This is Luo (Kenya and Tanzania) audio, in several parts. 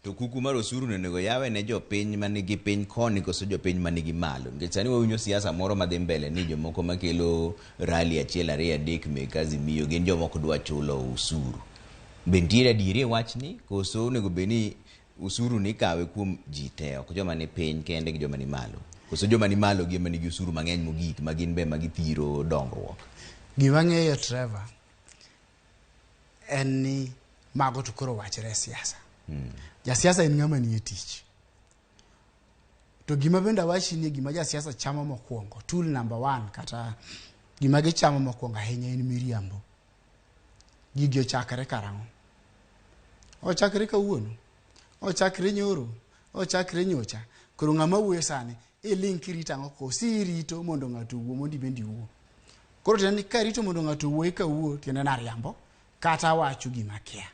To kuku mar osuru ni onego yawe ne jopiny manigi piny koni koso jopiny manigi malo? Nikech sani wawinjo siasa moro madhi mbele ni jomoko makelo rally achiel ariyo adek mek Azimio gin joma ok dwa chulo osuru. Be nitiere adieri e wachni koso onego bed ni osuru ni ikawe kuom ji te ok joma ni piny kende gi joma ni malo? Koso joma ni malo gi ema nigi osuru mang'eny mogik ma gin be ema githiro dongruok? Gima ang'eyo Trevor en ni mago to koro wachre e siasa. Jasiasa en ng'ama nie tich. To gima bende awachi ni gima jasiasa chamo mokwongo, tool number one kata gima gichamo mokwongo ahinya en miriambo. Gigi ochakre karang'o? Ochakre kawuono, ochakre nyoro, ochakre nyocha. Koro ng'ama wuoyo sani, iling' kirito ang'o kosi irito mondo ng'ato owuo mondo ibende iwuo. Koro tiende ni karito mondo ng'ato owuo eka wuo, tiende ni ariambo kata awacho gima akia.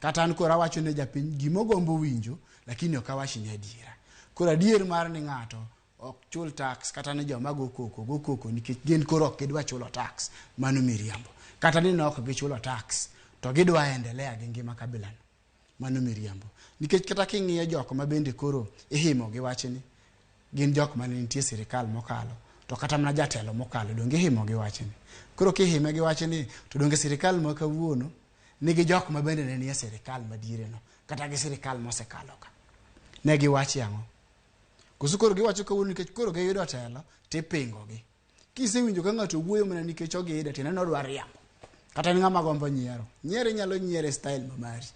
Kata an koro awacho ne japiny gima ogombo winjo, lakini ok awach ni adiera. Koro adier mar ni ng'ato ok chul tax kata ni joma go koko go koko nikech gin koro ok gidwa chulo tax, mano miriambo. Kata ni ne ok gichulo tax to gidwa endelea gi ngima kabilano, mano miriambo. Nikech kata king'iyo jok ma bende koro ihimo gi wachni, gin jok mane nitie sirikal mokalo, to kata mana jatelo mokalo donge ihimo gi wachni. Koro kihime gi wachni to donge sirikal ma kawuono nigi jok ma bende ne nie sirikal madiereno kata gi sirikal mosekalo ka. Ne giwachi ang'o? Koso koro giwacho kawuono nikech koro giyudo telo tipingo gi. Kisewinjo ka ng'ato wuoyo mana nikech ogide tiende ni odwa riambo. Kata en ng'ama gombo nyiero. Nyiero inyalo nyiero e style ma mari.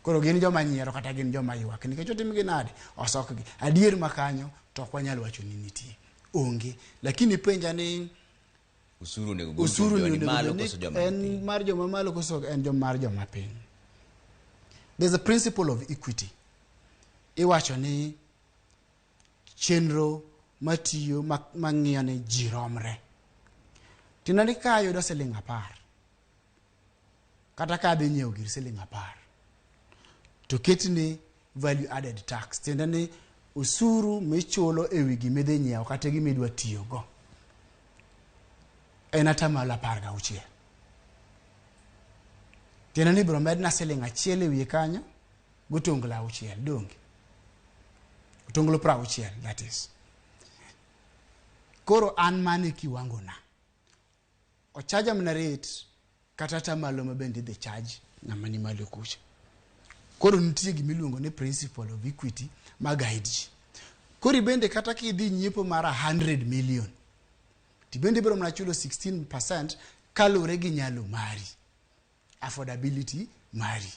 Koro gin joma nyiero kata gin joma ywak nikech otimgi nade? Osokgi. Adier ma kanyo to ok wanyal wacho ni nitie. Onge. Lakini penja ni Osuru onego gol kuom osuru joma ni ni onego malo bed ni koso joma ni en piny? mar joma malo koso en joma mar joma piny. There's a principle of equity. Iwacho ni chenro matiyo mang'iyo ni ji romre. Tiende ni ka ayudo siling 10 kata ka adhi nyiewo gir siling 10 to ketni value added tax, tiende ni osuru michulo e wi gima idhi nyiewo kata gima idwa tiyogo en atamalo 16. Tiende ni ibiro medna siling 1 e wiye kanyo gotonglo 6, donge? Otonglo 60, that is. Koro an mane kiwango na. Ochaja mana rate kata atamalo ma bende idhi charge ng'ama ni malo kucha. Koro nitie gima iluongo ni principle of equity ma guide ji. Koro ibende kata kidhi nyiepo mar 100 million, tibende ibiro mana chulo 16% kaluwore gi nyalo mari, affordability mari.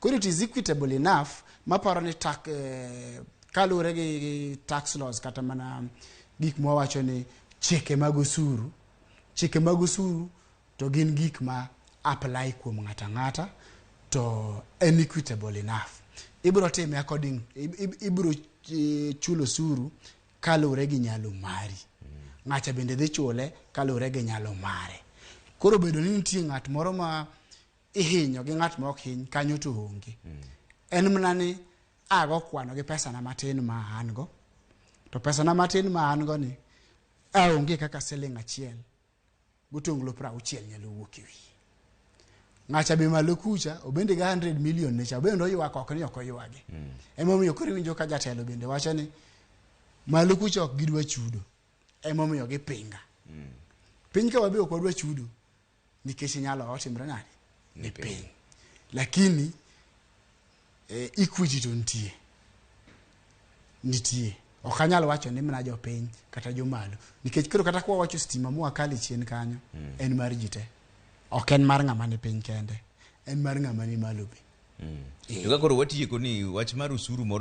Koro it is equitable enough maparo ni tak, kaluwore gi tax laws kata mana gik mwawacho ni chike mag osuru, chike mag osuru to gin gik ma apply kuom ng'ato ang'ata to en equitable enough. Ibiro time according, ibiro chulo osuru kaluwore gi nyalo mari. Ng'acha bende dhi chule kaluwore gi nyalo mare. Koro bedo ni nitie ng'at moro ma ihinyo gi ng'at ma ok hiny kanyo to onge. En mana ni ago kwano gi pesa na matin ma an go. To pesa na matin ma an go ni aonge kaka siling 1 gotonglo 60 nyalo wuok e wiye. Ng'acha be malo kucha obende ga 100 million ne cha obende oywak ok ni ok oywagi. Emomiyo koro iwinjo ka jatelo bende wacho ni malo kucha ok gidwa chudo. Emomiyo gipinga. Piny ka wabe ok wadwa chudo nikech nyalo otimre nade? Ni piny. Lakini equity to nitie. Nitie. Ok anyal wacho ni mana jopiny kata jomalo. Nikech koro kata kwa wacho stima mwakale chien kanyo, en mar ji te. Ok en mar ng'ama ni piny kende. En mar ng'ama ni malo be. To ka koro watieko ni wach mar osuru moro